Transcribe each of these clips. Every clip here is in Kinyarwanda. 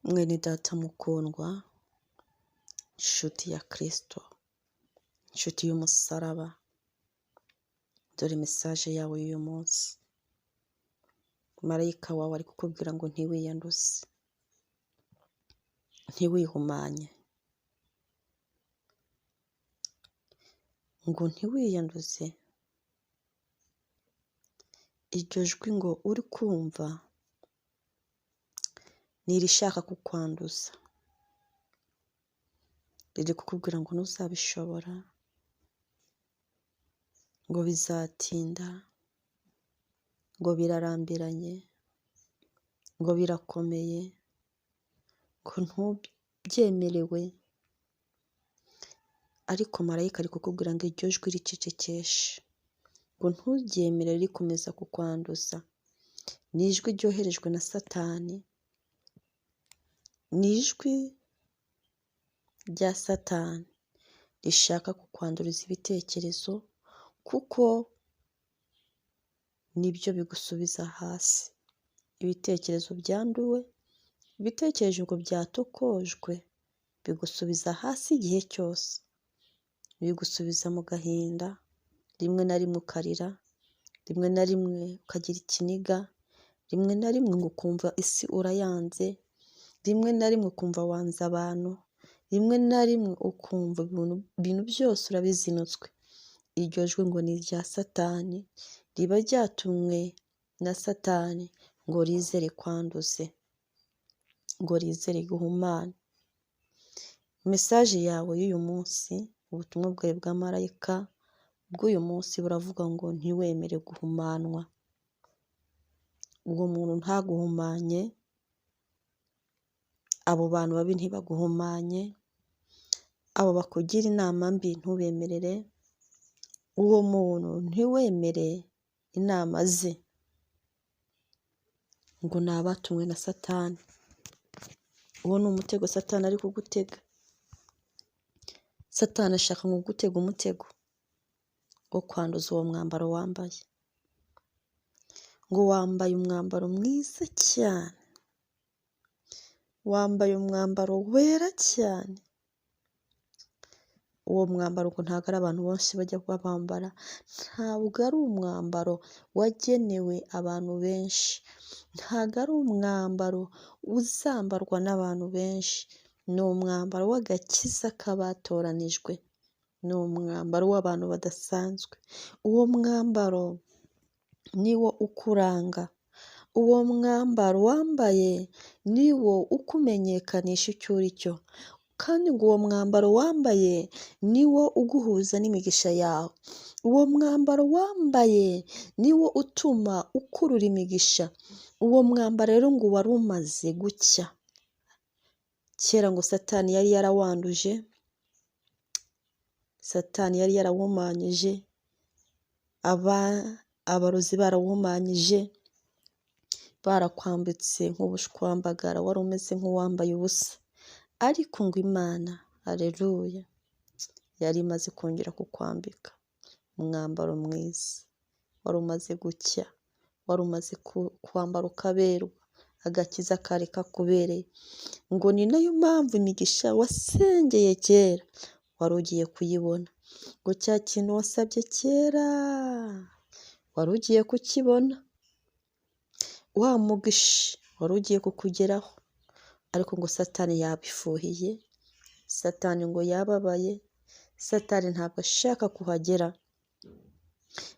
Mwene data mukundwa, nshuti ya Kristo, nshuti y'umusaraba, dore message yawe y'uyu munsi. Marayika wawe ari kukubwira ngo ntiwiyanduze, ntiwihumanye, ngo ntiwiyanduze. Iryo jwi ngo uri kumva ni irishaka kukwanduza, riri kukubwira ngo ntuzabishobora, ngo bizatinda, ngo birarambiranye, ngo birakomeye, ngo ntubyemerewe, ariko marayika ari kukubwira ngo iryo jwi ricecekeshe, ngo nturyemere rikomeza kukwanduza. Ni ijwi ryoherejwe na Satani, ni ijwi rya Satani rishaka kukwanduriza ibitekerezo, kuko nibyo bigusubiza hasi. Ibitekerezo byanduwe, ibitekerezo ngo byatokojwe, bigusubiza hasi igihe cyose, bigusubiza mu gahinda, rimwe na rimwe ukarira, rimwe na rimwe ukagira ikiniga, rimwe na rimwe ngo ukumva isi urayanze, rimwe na rimwe ukumva wanze abantu, rimwe na rimwe ukumva ibintu byose urabizinutswe. Iryo jwi ngo ni irya Satani, riba ryatumwe na Satani ngo rize rikwanduze, ngo rize riguhumane. Message yawe y'uyu munsi, ubutumwa bwawe bwa marayika bw'uyu munsi buravuga ngo ntiwemere guhumanwa. Uwo muntu ntaguhumanye, abo bantu babi ntibaguhumanye, abo bakugira inama mbi ntubemerere, uwo muntu ntiwemere inama ze, ngo ni abatumwe na Satani. Uwo ni umutego Satani ari kugutega. Satani ashaka ngo kugutega umutego wo kwanduza uwo mwambaro wambaye. Ngo wambaye umwambaro mwiza cyane, wambaye umwambaro wera cyane. Uwo mwambaro ngo ntabwo ari abantu bose bajya bawambara, ntabwo ari umwambaro wagenewe abantu benshi, ntabwo ari umwambaro uzambarwa n'abantu benshi, ni umwambaro w'agakiza k'abatoranijwe, ni umwambaro w'abantu badasanzwe. Uwo mwambaro ni wo ukuranga, uwo mwambaro wambaye ni wo ukumenyekanisha icyo uri cyo, kandi ngo uwo mwambaro wambaye ni wo uguhuza n'imigisha yawe. Uwo mwambaro wambaye ni wo utuma ukurura imigisha. Uwo mwambaro rero ngo wari umaze gucya. Kera ngo Satani yari yarawanduje, Satani yari yarawuhumanyije, abarozi barawuhumanyije, barakwambitse nk'ubushwambagara, wari umeze nk'uwambaye ubusa. Ariko ngo Imana, haleluya, yari imaze kongera kukwambika umwambaro mwiza, wari umaze gucya, wari umaze kwambara ukaberwa, agakiza kari kakubereye. Ngo ni nayo mpamvu imigisha wasengeye kera wari ugiye kuyibona, ngo cya kintu wasabye kera wari ugiye kukibona, wa mugisha wari ugiye kukugeraho, ariko ngo Satani yabifuhiye, Satani ngo yababaye, Satani ntabwo ashaka kuhagera.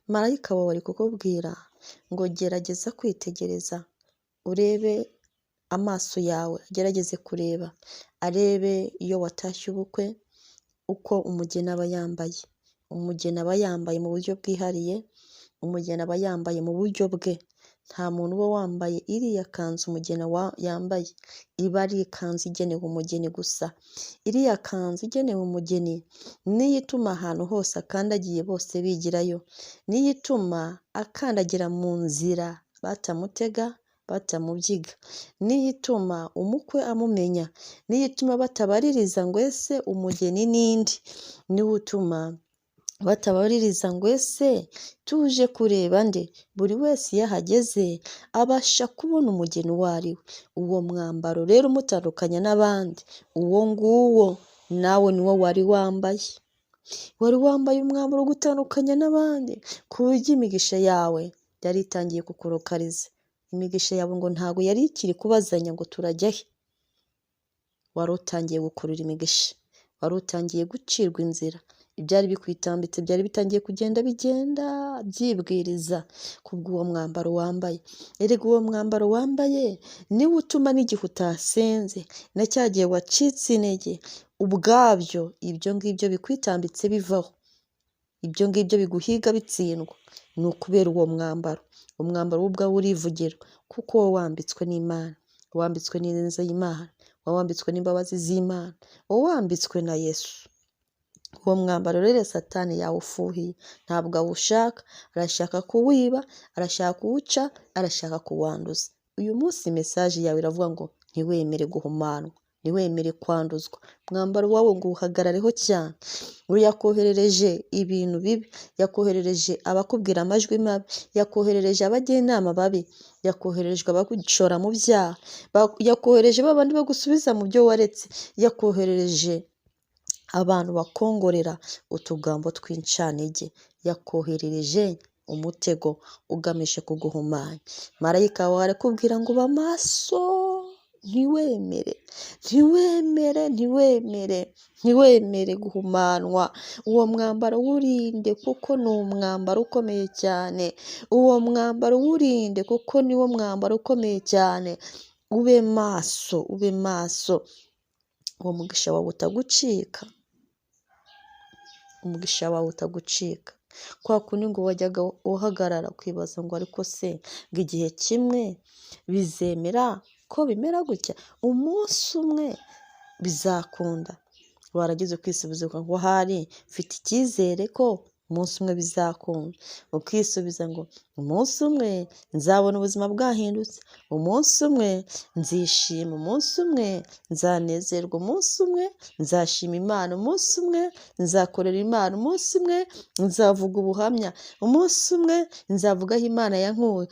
Marayika wawe ari kukubwira ngo gerageza kwitegereza, urebe amaso yawe agerageze kureba, arebe iyo watashye ubukwe uko umugeni aba yambaye. Umugeni aba yambaye mu buryo bwihariye, umugeni aba yambaye mu buryo bwe. Nta muntu uba wambaye iriya kanzu umugeni yambaye, iba ari ikanzu igenewe umugeni gusa. Iriya kanzu igenewe umugeni niyo ituma ahantu hose akandagiye bose bigirayo, niyo ituma akandagira mu nzira batamutega, batamubyiga, niyo ituma umukwe amumenya, niyo ituma batabaririza ngo ese umugeni ni nde, niwe utuma Batabaririza ngo ese tuje kureba nde? Buri wese iyo ahageze abasha kubona umugeni uwo ari we. Uwo mwambaro rero umutandukanya n'abandi, uwo nguwo nawe niwo wari wambaye. Wari wambaye umwambaro ugutandukanya n'abandi, ku buryo imigisha yawe yari itangiye kukurokariza. Imigisha yawe ngo ntabwo yari ikiri kubazanya ngo turajya he. Wari utangiye gukurura imigisha, wari utangiye gucirwa inzira, ibyari bikwitambitse byari bitangiye kugenda bigenda byibwiriza kubw'uwo mwambaro wambaye. Erega uwo mwambaro wambaye niwo utuma n'igihe utasenze na cya gihe wacitse intege, ubwabyo ibyo ngibyo bikwitambitse bivaho, ibyo ngibyo biguhiga bitsindwa, ni ukubera uwo mwambaro. Umwambaro wo ubwawo urivugira kuko wowe wambitswe n'Imana, wambitswe n'ineza y'Imana, wambitswe n'imbabazi z'Imana, wambitswe na Yesu. Uwo mwambaro rero Satani yawufuhiye, ntabwo awushaka, arashaka kuwiba, arashaka kuwuca, arashaka kuwanduza. Uyu munsi message yawe iravuga ngo ntiwemere guhumanwa, ntiwemere kwanduzwa. Umwambaro wawe ngo uwuhagarareho cyane. Ngo yakoherereje ibintu bibi, yakoherereje abakubwira amajwi mabi, yakoherereje abajyanama babi, yakohererejwe abagushora mu byaha, yakohereje ba bandi bagusubiza mu byo waretse, yakoherereje abantu bakongorera utugambo tw'incanege, yakoherereje umutego ugamije kuguhumanya. Marayika wawe arakubwira ngo uba maso, ntiwemere, ntiwemere, ntiwemere, ntiwemere guhumanwa. Uwo mwambaro wurinde kuko ni umwambaro ukomeye cyane. Uwo mwambaro wurinde kuko niwo mwambaro ukomeye cyane. Ube maso, ube maso, uwo mugisha wawe utagucika, umugisha wawe utagucika. Kwa kundi ngo wajyaga uhagarara ukibaza ngo ariko se ngo igihe kimwe bizemera ko bimera gutya, umunsi umwe bizakunda. Waragize kwisubiza ngo ahari mfite icyizere ko umunsi umwe bizakunda. Ukisubiza ngo umunsi umwe nzabona ubuzima bwahindutse, umunsi umwe nzishima, umunsi umwe nzanezerwa, umunsi umwe nzashima Imana, umunsi umwe nzakorera Imana, umunsi umwe nzavuga ubuhamya, umunsi umwe nzavuga aho Imana yankuye.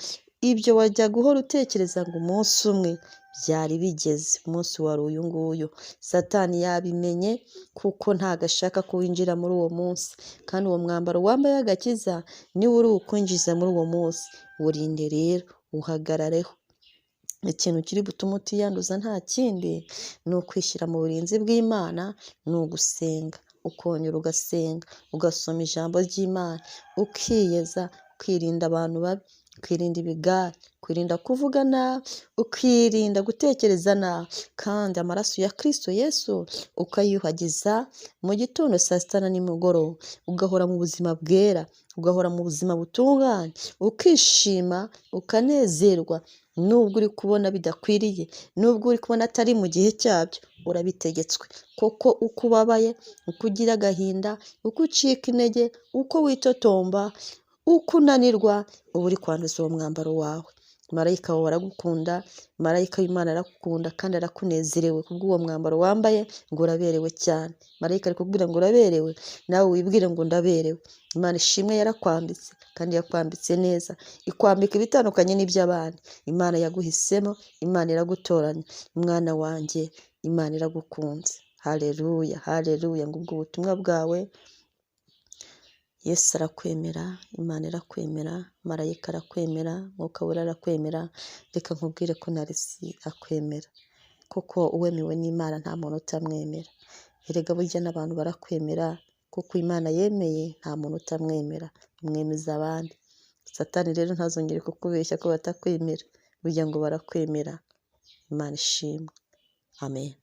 Ibyo wajyaga uhora utekereza ngo umunsi umwe byari bigeze, umunsi wari uyu nguyu. Satani yabimenye kuko ntago ashaka ko winjira muri uwo munsi, kandi uwo mwambaro wambaye agakiza niwo uri bukwinjiza muri uwo munsi. Wurinde rero, uwuhagarareho. Ikintu kiri butume utiyanduza nta kindi, ni ukwishyira mu burinzi bw'Imana, ni ugusenga, ukongera ugasenga, ugasoma ijambo ry'Imana, ukiyeza, ukirinda abantu babi, ukirinda ibigare, ukirinda kuvuga nabi, ukirinda gutekereza nabi, kandi amaraso ya Kristo Yesu ukayuhagiza mu gitondo, saa sita na nimugoroba, ugahora mu buzima bwera, ugahora mu buzima butunganye, ukishima, ukanezerwa, nubwo uri kubona bidakwiriye, nubwo uri kubona atari mu gihe cyabyo, urabitegetswe. Kuko uko ubabaye, uko ugira agahinda, uko ucika intege, uko witotomba, uko unanirwa, uba uri kwanduza uwo mwambaro wawe. Marayika wawe aragukunda, marayika w'Imana aragukunda kandi arakunezerewe kubw'uwo mwambaro wambaye, ngo uraberewe cyane. Marayika ari kukubwira ngo uraberewe, nawe wibwire ngo ndaberewe. Imana ishimwe yarakwambitse kandi yakwambitse neza, ikwambika ibitandukanye n'iby'abandi. Imana yaguhisemo, Imana iragutoranya, mwana wanjye, Imana iragukunze. Haleluya, haleluya. Ngo ubwo butumwa bwawe, Yesu arakwemera, Imana irakwemera, marayika arakwemera, Mwuka Wera arakwemera. Reka nkubwire ko na Resi akwemera, kuko uwemewe n'Imana nta muntu utamwemera. Erega burya n'abantu barakwemera, kuko Imana yemeye nta muntu utamwemera, imwemeza abandi. Satani rero ntazongere kukubeshya ko batakwemera, burya ngo barakwemera. Imana ishimwe, amen.